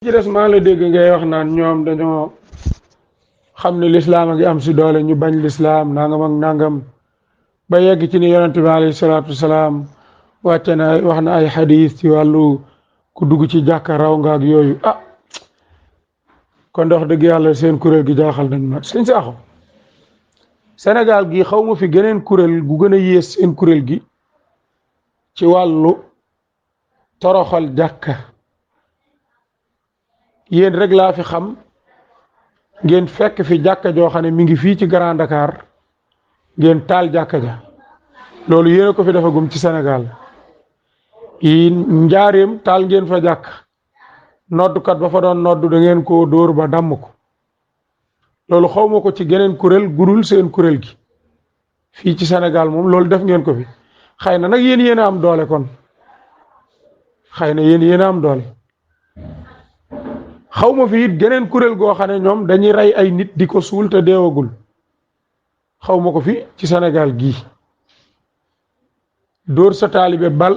ci des maa la dégg ngay wax naan ñoom dañoo xam ne lislaam a ngi am si doole ñu bañ lislaam nangam ak nangam ba yegg ci ni yonente bi alayhi salaatu wasalaam wàcce na wax na ay xadis ci wàllu ku dugg ci jàkka raw nga ak yooyu kon wax dëgg yàlla seen kuréel gi jaaxal nañ ma sëñ Sakho Sénégal gi xaw ma fi geneen kuréel gu gën a yées seen kuréel gi ci wàllu toroxal jàkka yéen rek laa fi xam ngeen fekk fi jàkka joo xam ne mi ngi fii ci Grand Dakar ngeen taal jàkka ja loolu yéen a ko fi defagum ci Sénégal yi njaareem taal ngeen fa jàkk noddukat ba fa doon noddu da ngeen koo dóor ba damm ko loolu xaw ma ko ci geneen kuréel gudul seen kuréel gi fii ci Sénégal moom loolu def ngeen ko fi xëy na nag yéen a am doole kon xëy na yéen a am doole xaw ma fi it geneen kuréel goo xam ne ñoom dañuy rey ay nit di ko suul te deewagul xaw ma ko fi ci Sénégal gii dóor sa taalibe bal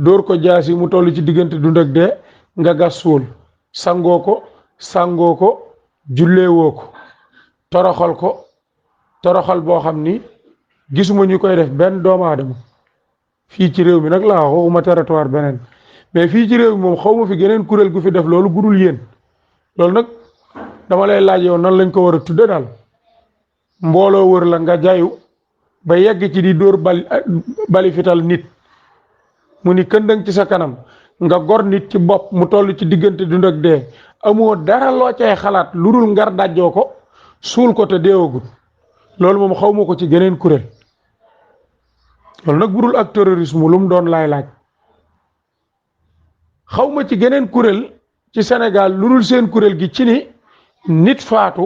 dóor ko jaasi mu toll ci diggante dund ak dee nga gas suul sangoo ko julleewoo ko toroxal boo xam ni gisuma ñu koy def benn doomu aadama fii ci réew mi nag laa waxuma territoire beneen mais fii ci réew mi moom xaw ma fi geneen kuréel gu fi def loolu gudul yéen loolu nag dama lay laaj yow nan lañ ko war a tudde daal mbooloo wër la nga jayu ba yegg ci di dóor bali fital nit mu ni këndëng ci sa kanam nga gor nit ci bopp mu toll ci diggante dund ak dee amoo dara loo cay xalaat lu dul ngar dajjoo ko suul ko te deewagut loolu moom xaw ma ko ci geneen kuréel loolu nag budul ak terrorisme lu mu doon laay laaj xaw ma ci geneen kuréel ci Sénégal lu dul seen kuréel gi ci ni nit faatu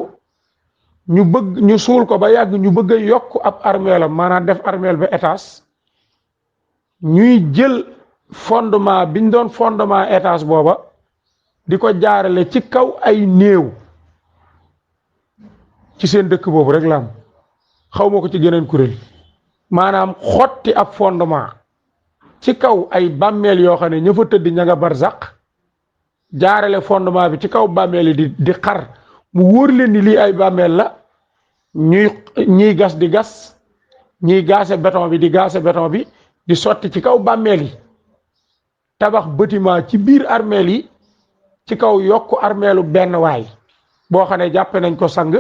ñu suul ko ba yàgg ñu bëgg a yokk ab armeelam maanaam def armeel ba étage ñuy jël fondement biñ doon fondement étage booba di ko jaarale ci kaw ay néew ci seen dëkk boobu rek la am xaw ma ko ci geneen kuréel maanaam xotti ab fondement ci kaw ay bàmmeel yoo xam ne ña fa tëdd ña nga barzaq jaarale fondement bi ci kaw bàmmeel yi di xar mu wóor leen ni lii ay bàmmeel la ñuy gas di gas ñuy gaase béton bi di gaase béton bi di sotti ci kaw bàmmeel yi tabax bâtiment ci biir armeel yi ci kaw yokk armeelu benn waay boo xam ne jàppe nañ ko sang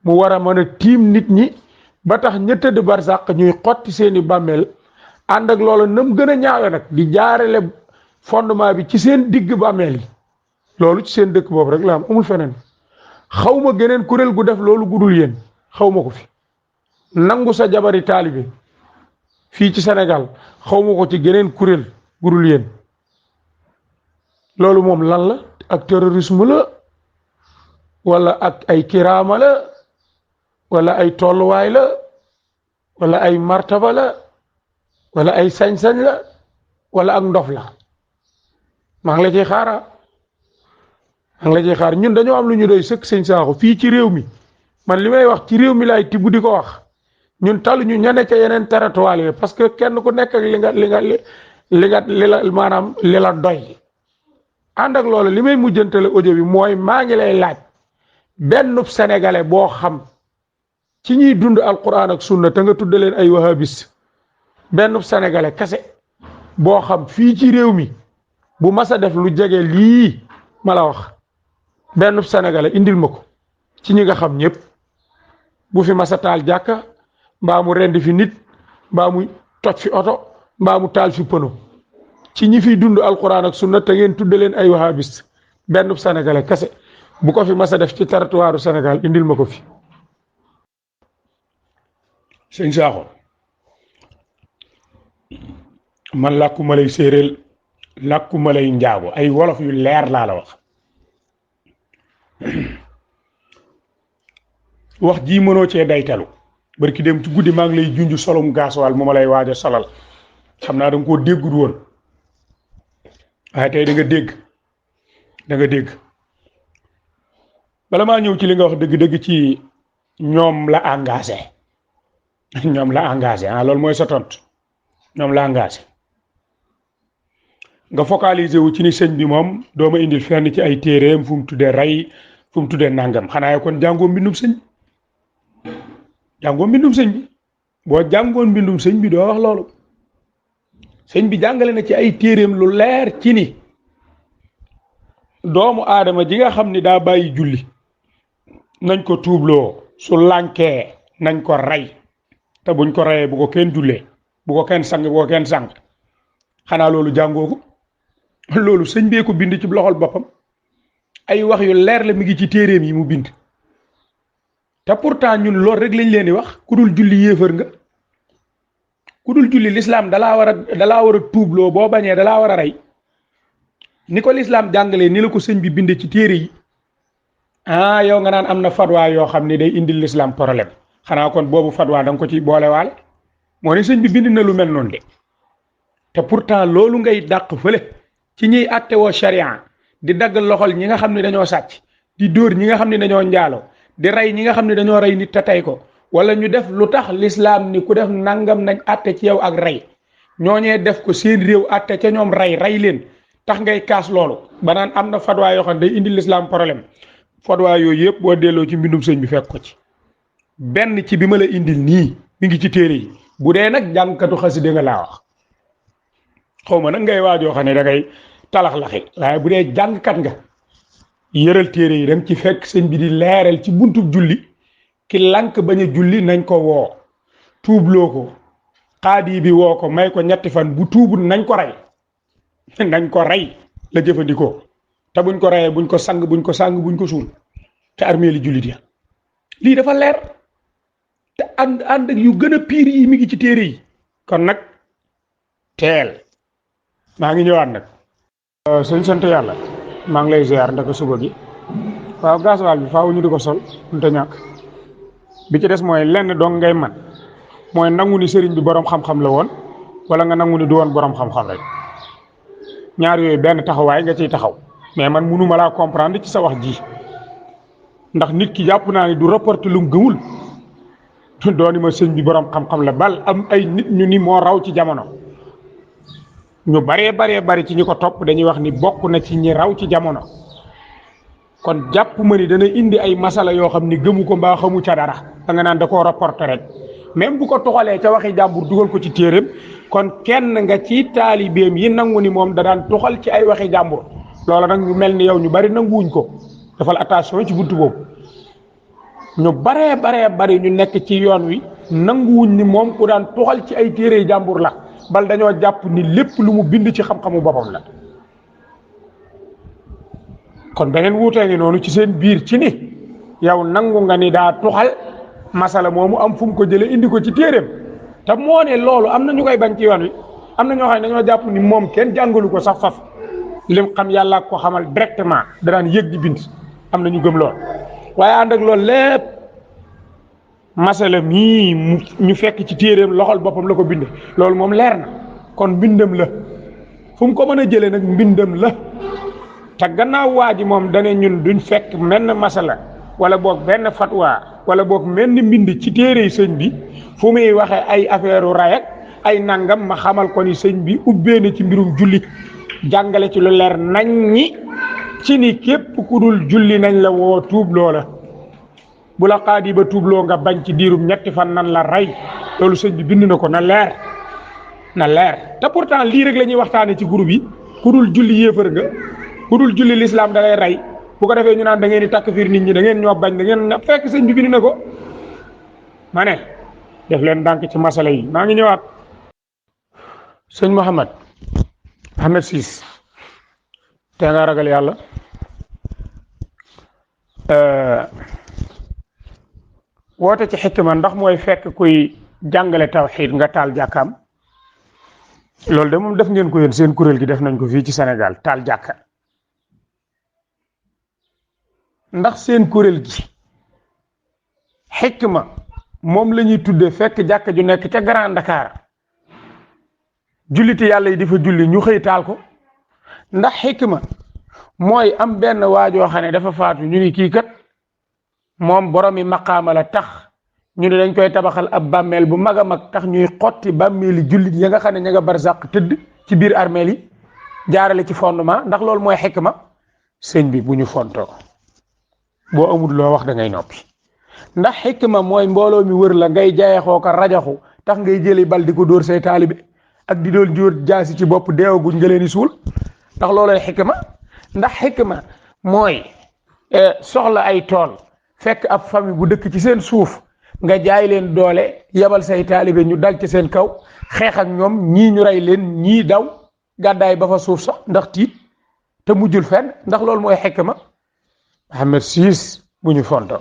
mu war a mën a tiim nit ñi ba tax ña tëdd barzaq ñuy xotti seeni bàmmeel ànd ak loolu nam gën a ñaawe nag di jaarale fondement bi ci seen digg bàmmeel yi loolu ci seen dëkk boobu rek la am amul feneen xaw ma geneen kuréel gu def loolu gudul yéen xaw ma ko fi nangu sa jabari taalibe fii ci Sénégal xaw ma ko ci geneen kuréel gudul yéen loolu moom lan la ak terrorisme la wala ak ay kiraama la wala ay tolluwaay la wala ay martaba la wala ay sañ-sañ la wala ak ndof la maa ngi la ciy xaar ñun dañoo am lu ñu doy sëkk sëñ Sakho fii ci réew mi man li may wax ci réew mi laay tibb di ko wax ñun talu ñu ñane ca yeneen territoire yi parce que kenn ku nekk ak li la maanaam li la doy ànd ak loolu li may mujjantale audio bi mooy maa ngi lay laaj benn sénégalais boo xam ci ñuy dund alquran ak sunna te nga tudde leen ay wahabis benn sénégalais kese boo xam fii ci réew mi bu mas a def lu jege lii ma la wax benn sénégalais indil ma ko ci ñi nga xam ñëpp bu fi mas a taal jàkka mbaa mu rendi fi nit mbaa mu toj fi oto mbaa mu taal fi pëno ci ñi fiy dund alquran ak sunna te ngeen tudde leen ay wahabis benn sénégalais kese bu ko fi mas a def ci territoire Sénégal indil ma ko fi sëñ Sakho man làkkuma lay séeréel làkkuma lay njaago ay wolof yu leer laa la wax ji mënoo cee daytalu barki dem ci guddi maa ngi lay junj solum gaaswal mu ma lay waaj a solal xam naa da nga koo déggul woon waaye tey da nga dégg bala maa ñëw ci li nga wax dëgg-dëgg ci ñoom la engagé loolu mooy sa tontu ñoom la engagé nga focaliser wu ci ni sëñ bi moom dooma indil fenn ci ay téeréem fu mu tuddee rey fu mu tuddee nangam xanaa kon jàngoo mbindum sëñ bi boo jàngoon mbindum sëñ bi doo wax loolu. sëñ bi jàngale na ci ay téeréem lu leer ci ni doomu aadama ji nga xam ni daa bàyyi julli nañ ko tuubloo su lànkee nañ ko rey te buñ ko reyee bu ko kenn jullee bu ko kenn sang xanaa loolu jàngoo ko loolu sëñ bee ko bind ci loxol boppam ay wax yu leer la mi ngi ci téeréem yi mu bind te pourtant ñun loolu rek lañ leen di wax ku dul julli yéefar nga ku dul julli l'islam dalaa war a tuubloo boo bañee dalaa war a rey ni ko l'islam jàngalee ni la ko sëñ bi binde ci téere yi yow nga naan am na fatwa yoo xam ne day indil l'islam problème xanaa kon boobu fatwa da nga ko ci boolewaale moo ne sëñ bi bind na lu mel noonu de te pourtant loolu ngay dàq fële ci ñiy àtte woo charia di dagg loxol ñi nga xam ne dañoo sàcc di dóor ñi nga xam ne dañoo njaaloo di rey ñi nga xam ne dañoo rey nit te tey ko wala ñu def lu tax l'islam ni ku def nangam nañ àtte ci yow ak rey ñooñee def ko seen réew àtte ca ñoom rey leen tax ngay kaas loolu ba naan am na fatwa yoo xam ne day indi l'islam problème fatwa yooyu yëpp boo delloo ci mbindum sëñ bi fekk ko ci benn ci bi ma la indil nii mi ngi ci téere yi bu dee nag jàngkatu xasida nga laa wax xaw ma nag ngay waajoo xam ne da ngay talax-laxi waaye bu dee jàngkat nga yëral téere yi danga ci fekk sëñ bi di leeral ci buntub julli ki lank bañ a julli nañ ko woo tuubloo ko xaadi bi woo ko may ko ñetti fan bu tuubul nañ ko rey la jëfandikoo te buñ ko reyee buñ ko sang buñ ko suul te armée li jullit ya lii dafa leer te ànd ak yu gën a piir yi mi ngi ci téere yi kon nag teel maa ngi ñëwaat nag sëñ sant yàlla maa ngi lay ziar ndaka suba gi waaw gasoil bi faaw ñu di ko sol mënta ñàkk bi ci des mooy lenn dong ngay man mooy nangu ni sëriñ bi borom xam-xam la woon wala nga nangu ni du woon borom xam-xam rek ñaar yooyu benn taxawaay nga ciy taxaw mais man mënuma laa comprendre ci sa wax ji ndax nit ki jàpp naa ni du rapporter lu mu gëmul dooni ma sëñ bi borom xam-xam la bal am ay nit ñu ni moo raw ci jamono ñu bari ci ñi ko topp dañuy wax ni bokk na ci ñi raw ci jamono kon jàpp ma ni dana indi ay masala yoo xam ni gëmu ko mbaa xamu ca dara da nga naan da koo rapporter rek même bu ko toxalee ca waxi jàmbur dugal ko ci téeréem kon kenn nga ci taalibeem yi nangu ni moom da daan toxal ci ay waxi jàmbur loola nag ñu mel ni yow ñu bari nanguwuñ ko defal attention ci buntu boobu ñu bari ñu nekk ci yoon wi nanguwuñ ni moom ku daan toxal ci ay téere jàmbur la bal dañoo jàpp ni lépp lu mu bind ci xam-xamu boppam la kon beneen wuutee ngi noonu ci seen biir ci ni yow nangu nga ni daa toxal masala moomu am fu mu ko jële indi ko ci téeréem te moo ne loolu am na ñu koy bañ ci yoon wi am na ñoo xam ne dañoo jàpp ni moom kenn jàngalu ko sax faf lim xam yàlla ko xamal directement da daan yëg di bind am na ñu gëm lool waaye ànd ak loolu lépp masala mii ñu fekk ci téeréem loxol boppam la ko bind loolu moom leer na kon mbindam la fu mu ko mën a jëlee nag mbindam la te gannaaw waa ji moom dane ñun duñ fekk menn masala wala boog benn fatwa wala boog menn mbind ci téere sëñ bi fu muy waxee ay affaire u ray ak ay nangam ma xamal ko ni sëñ bi ubbee na ci mbirum julli jàngale ci lu leer nañ ñi ci ni képp ku dul julli nañ la woo tuub loola bu la xaadi ba tuubloo nga bañ ci diirum ñetti fan nan la rey loolu sëñ bi bind na ko na leer te pourtant lii rek la ñuy waxtaane ci groupe yi ku dul julli yéefar nga ku dul julli l'islam da lay rey bu ko defee ñu naan da ngeen di takfir nit ñi da ngeen ñoo bañ da ngeen fekk sëñ bi bind na ko ma ne def leen ndànk ci masala yi maa ngi ñëwaat sëñ Mouhamed Ciss te nga ragal yàlla woote ci xikma ndax mooy fekk kuy jàngale tawxiid nga taal jàkkaam loolu de moom def ngeen ko yéen seen kuréel gi def nañ ko fii ci Sénégal taal jàkka ndax seen kuréel gi xikma moom la ñuy tuddee fekk jàkka ju nekk ca Grand Dakar julliti yàlla yi di fa julli ñu xëy taal ko ndax xikma mooy am benn waajoo xam ne dafa faatu ñu ni kii kat moom boromi maqaama la tax ñu ne dañ koy tabaxal ab bàmmeel bu mag a mag tax ñuy xotti bàmmeeli jullit ya nga xam ne ña nga barzaq tëdd ci biir armeel yi jaarale ci fondement ndax loolu mooy xikma sëñ bi bu ñu fontoo boo amul loo wax da ngay noppi ndax xikma mooy mbooloo mi wër la ngay jaayexoo ko rajaxu tax ngay jëli bal di ko dóor say taalibe ak di doon jóor jaasi ci bopp deewaguñ nga leen di suul ndax loolooy xikma ndax xikma mooy soxla ay tool fekk ab famille bu dëkk ci seen suuf nga jaay leen doole yabal say taalibe ñu dal ci seen kaw xeex ak ñoom ñii ñu rey leen ñii daw gàddaay ba fa suuf sax ndax tiit te mujjul fenn ndax loolu mooy xikma Mohammed siis bu ñu fonto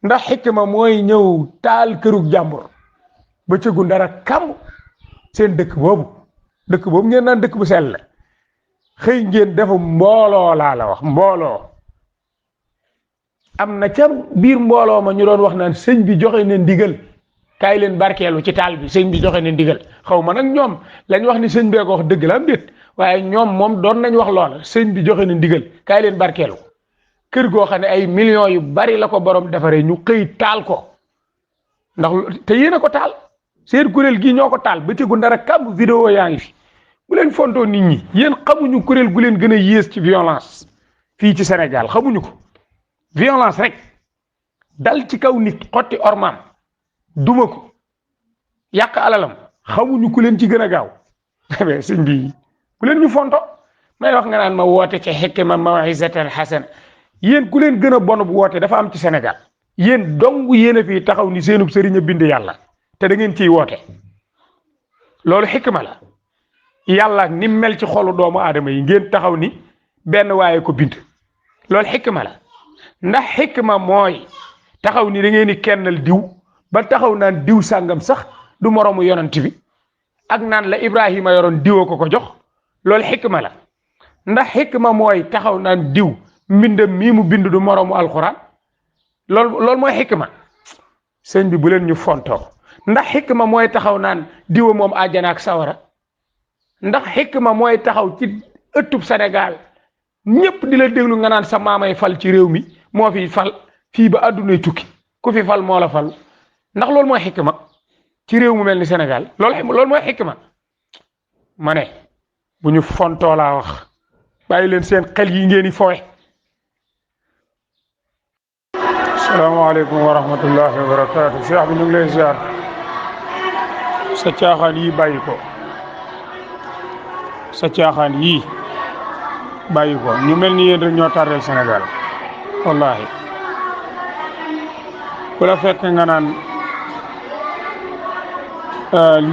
ndax xikma mooy ñëw taal kërug jàmbur ba cëgu ndara kam seen dëkk boobu ngeen naan dëkk bu sell la xëy ngeen defu mbooloo laa la wax mbooloo am na ca biir mbooloo ma ñu doon wax naan sëñ bi joxe na ndigal kaay leen barkeelu ci taal bi sëñ bi joxe na ndigal xaw ma nag ñoom lañ wax ni sëñ bee ko wax dëgg la am déet waaye ñoom moom doon nañ wax loola sëñ bi joxe na ndigal kaay leen barkeelu kër goo xam ne ay millions yu bari la ko borom defaree ñu xëy taal ko ndax te yéen a ko taal seen kuréel gi ñoo ko taal ba tegu ndara kàmb vidéo yaa ngi fi bu leen fontoo nit ñi yéen xamuñu kuréel gu leen gën a yées ci violence fii ci Sénégal xamuñu ko violence rek dal ci kaw nit xotti ormaam duma ko yàq alalam xamuñu ku leen ci gën a gaaw sëñ bi ku leen ñu fonto may wax nga naan ma woote ci hikma maw'izatal hasana yéen ku leen gën a bon bu woote dafa am ci Sénégal yéen dong yéen a fii taxaw ni seenub sëriñ a bind yàlla te da ngeen ciy woote loolu xikma la yàlla ni mel ci xolu doomu aadama yi ngeen taxaw ni benn waaye ko bind loolu xikma la ndax xikma mooy taxaw ni da ngeen di kennal diw ba taxaw naan diw sàngam sax du moroomu yonent bi ak naan la Ibrahima yoroon diwoo ko jox loolu xikma la ndax xikma mooy taxaw naan diw mbindam mii mu bind du moroomu alxuraan loolu mooy xikma sëñ bi bu leen ñu fontoo ndax xikma mooy taxaw naan diwa moom àjjana ak sawara ndax xikma mooy taxaw ci ëttub Sénégal ñépp di la déglu nga naan sa maamay fal ci réew mi moo fi fal fii ba àddunay tukki ku fi fal moo la fal ndax loolu mooy xikma ci réew mu mel ni Sénégal loolu mooy xikma ma ne bu ñu fontoo laa wax bàyyi leen seen xel yi ngeen di fowe. salaamaaleykum wa rahmatullahi wa barakaatu. Cheikh bi ñu ngi lay ziar sa caaxaan yii bàyyi ko sa caaxaan yii bàyyi ko ñu mel ni yéen rek ñoo tardel Sénégal wallahi ku la fekk nga naan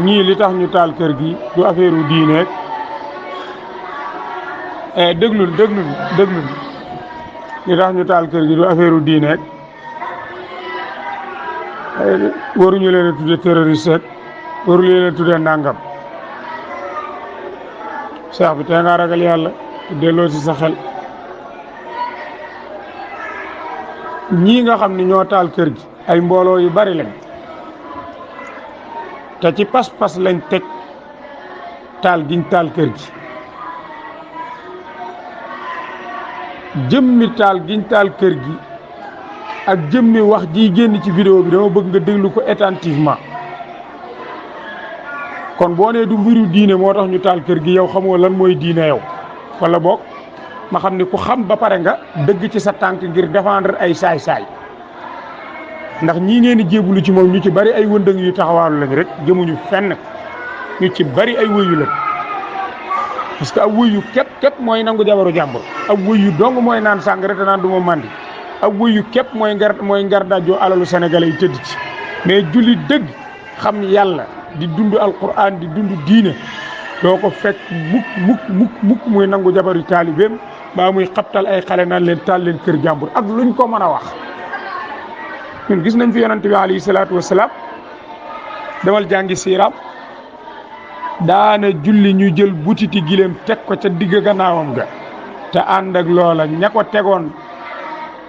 ñii li tax ñu taal kër gi du affaire u diine déglul li tax ñu taal kër gi du affaire u diine waruñu leen a tudde terroriste rek waruñu leen a tudde nangam Cheikh bi tey nga ragal yàlla delloo ci sa xel ñii nga xam ni ñoo taal kër gi ay mbooloo yu bari lañ te ci pas-pas lañ teg taal giñ taal kër gi jëmmi taal giñ taal kër gi ak jëmmi wax ji génn ci vidéo bi dama bëgg nga déglu ko attentivement kon boo nee du mbiru diine moo tax ñu taal kër gi yow xamoo lan mooy diine yow wala boog ma xam ni ku xam ba pare nga dëgg ci sa tànk ngir défendre ay saay-saay ndax ñii ngeen di jébbalu ci moom ñu ci bari ay wëndëng yu taxawaalu lañ rek jëmuñu fenn ñu ci bari ay wëyu lañ parce que ab wëyu képp mooy nangu jabaru jàmbur ab wëyu dong mooy naan sàngara te naan du ma màndi ab wëyu képp mooy ngar dajjoo alalu sénégalais yi tëdd ci mais julli dëgg xam yàlla di dund alquran di dund diine doo ko fekk mukk muy nangu jabaru taalibeem baa muy xabtal ay xale naan leen taal leen kër jàmbur ak luñ ko mën a wax ñun gis nañ fi yonent bi alayhi salaatu wasalaam demal jàngi siiraam daana julli ñu jël butiti gileem teg ko ca digg gannaawam ga te ànd ak loola ña ko tegoon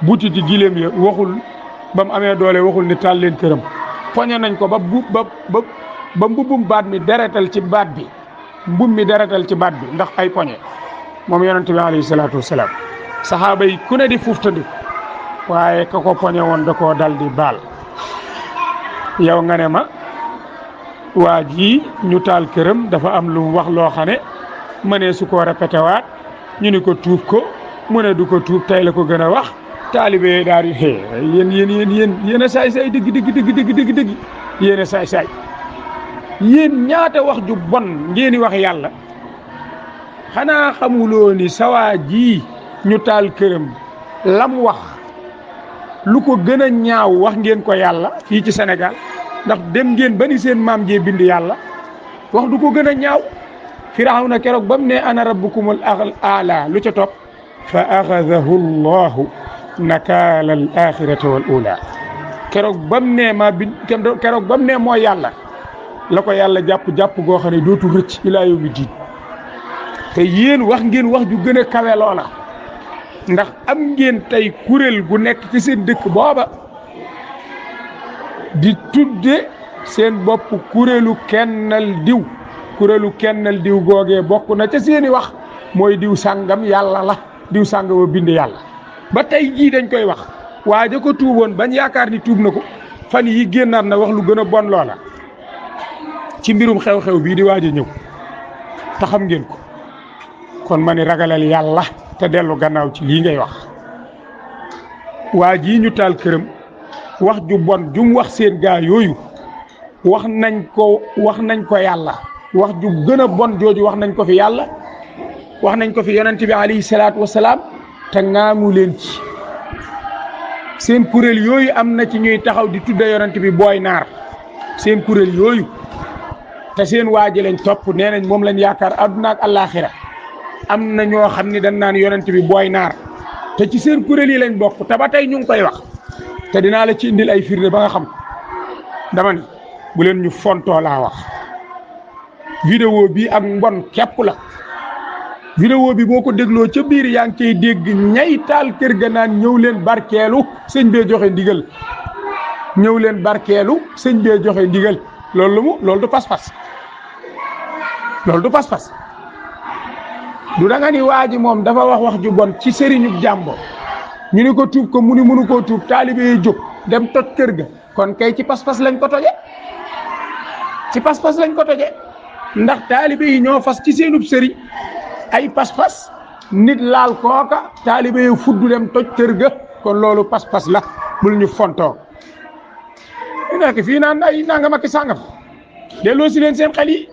butiti gileem ya waxul ba mu amee doole waxul ni taal leen këram poñe nañ ko ba mbubbum baat mi deretal ci baat bi mbub mi deretal ci baat bi ndax ay poñe moom yonent bi alayhi salaatu wasalaam saxaaba yi ku ne di fuftandi waaye ka ko poñe woon da koo dal di baal yow nga ne ma waa ji ñu taal këram dafa am lu wax loo xam ne mënee su ko répété waat ñu ni ko tuub ko mu ne du ko tuub tey la ko gën a wax taalibe daal di yéen a saay-saay dëgg yéen a saay-saay yéen ñaata wax ju bon ngeen di wax yàlla xanaa xamuloo ni sawaa ji ñu taal këram lam wax lu ko gën a ñaaw wax ngeen ko yàlla fii ci Sénégal ndax dem ngeen ba ni seen maam jee bind yàlla wax du ko gën a ñaaw Firawna keroog ba mu ne ana rabbukumul aala lu ca topp fa axadahu llahu nakaala al axirati wal ula keroog ba mu ne keroog ba mu ne mooy yàlla la ko yàlla jàpp goo xam ne dootu rëcc ilaa yawmi diin te yéen wax ngeen wax ju gën a kawe loola ndax am ngeen tey kuréel gu nekk ci seen dëkk booba di tudde seen bopp kuréelu kennal diw googee bokk na ca seeni wax mooy diw sàngam yàlla la diw sàngam a bind yàlla ba tey jii dañ koy wax waaja ko tuuboon bañ yaakaar ni tuub na ko fan yi génnaat na wax lu gën a bon loola ci mbirum xew-xew bii di waaj a ñëw te xam ngeen ko kon ma ni ragalal yàlla te dellu gannaaw ci lii ngay wax waa jii ñu taal këram wax ju bon jum wax seen gaa yooyu wax nañ ko yàlla wax ju gën a bon jooju wax nañ ko fi yàlla wax nañ ko fi yonent bi alayhi salaatu wasalaam te ngaamu leen ci seen kuréel yooyu am na ci ñuy taxaw di tudda yonent bi booy naar seen kuréel yooyu te seen waaji lañ topp nee nañ moom lañ yaakaar àdduna ak àllaaxira am na ñoo xam ne dañ naan yonent bi booy naar te ci seen kuréel yi lañ bokk te ba tey ñu ngi koy wax te dinaa la ci indil ay firnde ba nga xam dama ni bu leen ñu fontoo laa wax vidéo bi ak mbon képp la vidéo bi boo ko dégloo ca biir yaa ngi cay dégg ñay taal kër ga naan ñëw leen barkeelu sëñ bee joxe ndigal ñëw leen barkeelu sëñ bee joxe ndigal loolu du pas-pas loolu du pas-pas du da nga ni waa ji moom dafa wax ju bon ci sëriñu jàmbur ñu ni ko tuub ko mu ni mënu koo tuub taalibe yi jóg dem toj kër ga kon kay ci pas-pas lañ ko toje ndax taalibe yi ñoo fas ci seenub sëriñ ay pas-pas nit laal kooka taalibe yi fuddu dem toj kër ga kon loolu pas-pas la bul ñu fontoo ñu nekk fii naan ay nangam ak sàngam delloo si leen seen xel yi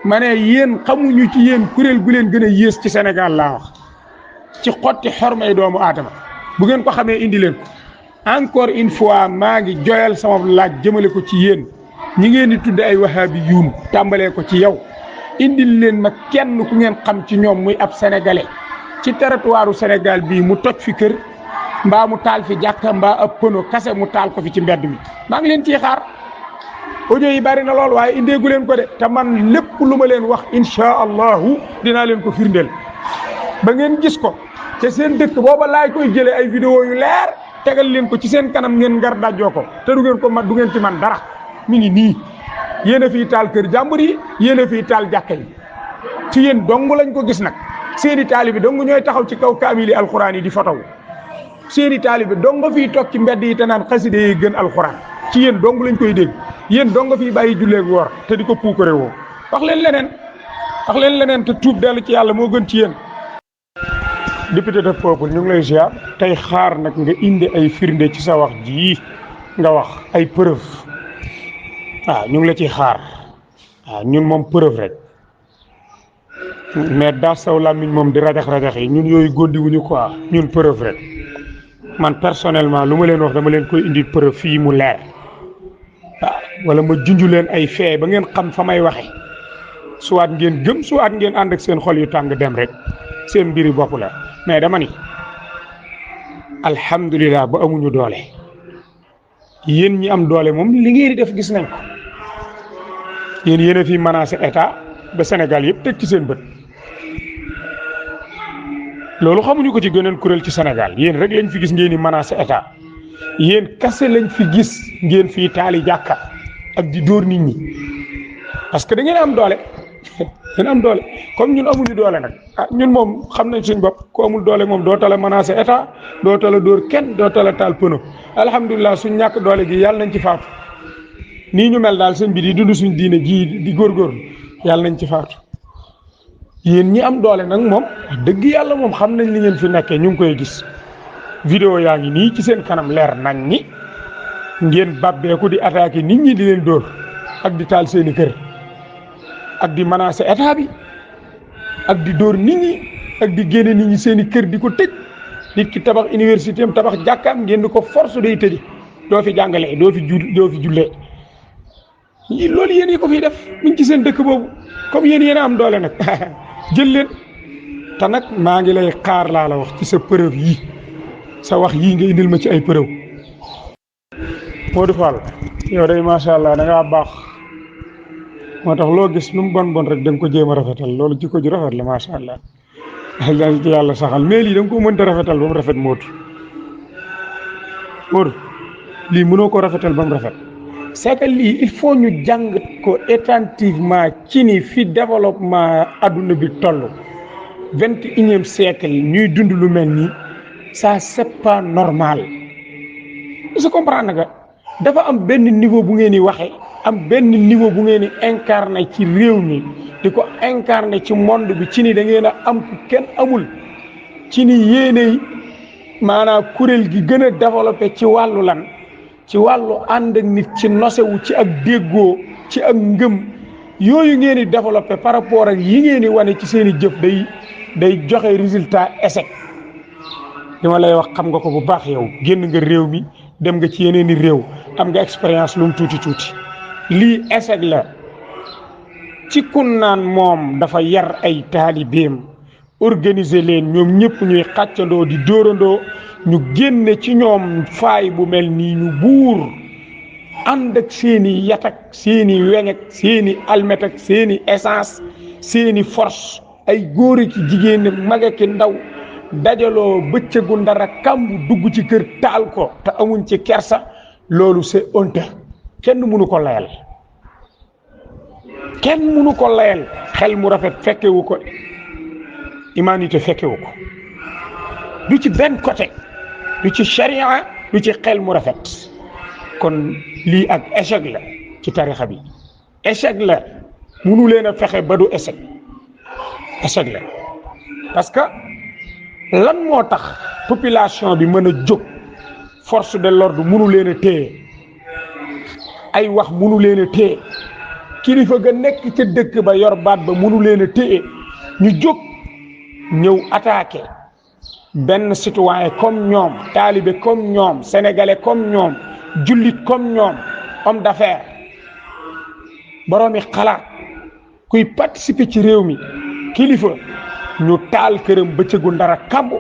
ma ne yéen xamuñu ci yéen kuréel gu leen gën a yées ci Sénégal laa wax ci xotti xormay doomu aadama bu ngeen ko xamee indi leen ko encore une fois maa ngi joyal sama laaj jëmale ko ci yéen ñi ngeen di tudde ay wahabi yuun tàmbalee ko ci yow indil leen ma kenn ku ngeen xam ci ñoom muy ab sénégalais ci territoire Sénégal bii mu toj fi kër mbaa mu taal fi jàkka mbaa ab pëno kase mu taal ko fi ci mbedd mi maa ngi leen ciy xaar audio yi bari na lool waaye indeegu leen ko de te man lépp lu ma leen wax insha allahu dinaa leen ko firndeel ba ngeen gis ko te seen dëkk booba laay koy jëlee ay vidéo yu leer tegal leen ko ci seen kanam ngeen ngar dajjoo ko te du ngeen ci man dara mi ngi nii yéen a fiy taal kër jàmbur yi yéen a fiy taal jàkka yi ci yéen dong lañ ko gis nag seeni taalibi dong ñooy taxaw ci kaw kaamili alxuraan yi di fotow seeni taalibi dong nga fiy toog ci mbedd yi te naan xaside yi gën alxuraan ci yéen dong lañ koy dégg yéen dong nga fiy bàyyi julleeg woor te di ko puukare woo wax leen leneen te tuub dellu ci yàlla moo gën ci yéen. député de peuple ñu ngi lay ziar tey xaar nag nga indi ay firnde ci sa wax ji nga wax ay preuve waaw ñu ngi la ciy xaar waaw ñun moom preuve rek mais daa saw làmmiñ moom di rajax yi ñun yooyu góndiwuñu quoi ñun preuve rek man personnellement lu ma leen wax dama leen koy indi preuve fii mu leer waaw wala ma junju leen ay fee ba ngeen xam fa may waxe suwaat ngeen gëm suwaat ngeen ànd ak seen xol yu tàng dem rek seen mbiri bopp la mais dama ni alhamdulilah ba amuñu doole yéen ñi am doole moom li ngeen di def gis nañ ko yéen a fi menacé état ba Sénégal yëpp teg ci seen bët loolu xamuñu ko ci gëneen kuréel ci Sénégal yéen rek lañ fi gis ngeen di menacé état yéen kase lañ fi gis ngeen fii taali jàkka ak di dóor nit ñi parce que da ngeen am doole ngeen am doole comme ñun amuñu doole nag ñun moom xam nañ suñ bopp ku amul doole moom doo tala menacé état doo tala dóor kenn doo tala taal pëno alhamdulilah suñ ñàkk doole gi yàlla nañ ci faatu nii ñu mel daal sëñ bi di dund suñ diine ji di góorgóorlu yàlla nañ ci faatu yéen ñi am doole nag moom wax dëgg yàlla moom xam nañ li ngeen fi nekkee ñu ngi koy gis vidéo yaa ngi nii ci seen kanam leer nañ ni ngeen bàbbeeku di attaquer nit ñi di leen dóor ak di taal seeni kër ak di menacer état bi ak di dóor nit ñi ak di génne nit ñi seeni kër di ko tëj nit ki tabax université am tabax jàkkaam ngeen di ko force day tëji doo fi jàngalee doo fi jullee loolu yéen yi ko fiy def mu ngi ci seen dëkk boobu comme yéen a am doole nag jël leen te nag maa ngi lay xaar laa la wax ci sa preuve yii sa wax yii nga indil ma ci ay preuve. Modou Fall yow day macha allah da ngaa baax moo tax loo gis lu mu bon rek da nga ko jéem a rafetal loolu jikko ju rafet la macha allah daal ci yàlla saxal mais lii da nga ko mënta rafetal ba mu rafet Modou lii mënoo ko rafetal ba mu rafet. c'est que lii il faut ñu jàng ko attentivement ci ni fi développement adduna bi toll 21e siècle ñuy dund lu mel nii ça c'est pas normal je comprends nga dafa am benn niveau bu ngeen di waxee am benn niveau bu ngeen di incarné ci réew mi di ko incarné ci monde bi ci ni da ngeen a am kenn amul ci ni yéenay maanaam kuréel gi gën a développé ci wàllu lan ci wàllu ànd ak nit ci nosewu ci ak déggoo ci ak ngëm yooyu ngeen di développé par rapport ak yi ngeen di wane ci seen i jëf day joxe résultat échec li ma lay wax xam nga ko bu baax yow génn nga réew mi dem nga ci yeneen i réew am nga expérience lu mu tuuti lii échec la ci kun naan moom dafa yar ay taalibeem organiser leen ñoom ñëpp ñuy xàccandoo di dóorandoo ñu génne ci ñoom faay bu mel nii ñu buur ànd ak seeni yat ak seeni weñ ak seeni almet ak seeni essence seeni force ay góor ki jigéen mag ak ndaw dajaloo bëccëgu ndara kàmb dugg ci kër taal ko te amuñ ci kersa loolu c'est honte kenn mënu ko layal xel mu rafet fekkewu ko humanité fekkewu ko du ci benn côté du ci charia du ci xel mu rafet kon lii ak échec la ci tarixa bi échec la mënu leen a fexe ba du échec la parce que lan moo tax population bi mën a jóg force de l'ordre mënu leen a téye ay wax mënu leen a téye kilifa ga nekk ca dëkk ba yor baat ba mënu leen a téye ñu jóg ñëw attaqué benn citoyen comme ñoom taalibe comme ñoom sénégalais comme ñoom jullit comme ñoom homme d'affaires boroomi xalaat kuy participer ci réew mi kilifa ñu taal këram bëccëgu ndara kàmb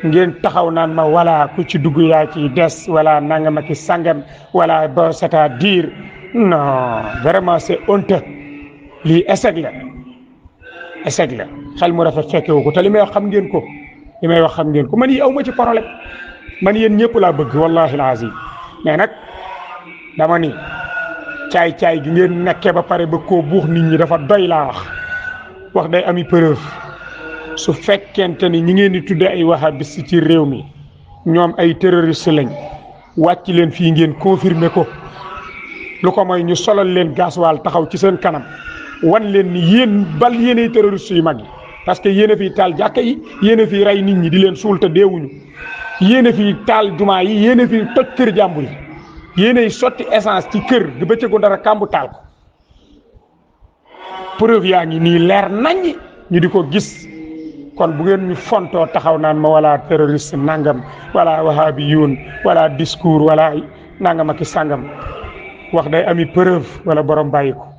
ngeen taxaw naan ma wala ku ci dugg yaa ci des wala nangam ak sangam wala ba c'est-à-dire non vraiment c'est honteux lii échec la xel mu rafet fekkewu ko te li may wax xam ngeen ko man yi aw ma ci problème man yéen ñëpp laa bëgg wallahi alazim mais nag dama ni caay-caay gi ngeen nekkee ba pare ba koo buux nit ñi dafa doy laa wax day ami preuve su fekkente ni ñi ngeen di tudde ay wahabiste ci réew mi ñoom ay terroriste lañ wàcc leen fii ngeen confirmer ko lu ko mooy ñu solal leen gasoil taxaw ci seen kanam wan leen ni yéen bal yéenay terroriste yu mag yi parce que yéen a fi taal jàkka yi yéen a fi rey nit ñi di leen suul te deewuñu yéen a fi taal jumaa yi yéen a fi toj kër jàmbur yi yéenay sotti essence ci kër di bëccëgu dara kàmbu taal ko preuve yaa ngi nii leer nañ ñu di ko gis kon bu ngeen ñu fontoo taxaw naan ma wala terroriste nangam wala wahabiyun wala discours wala nangam ak sangam wax day ami preuve wala borom bàyyi ko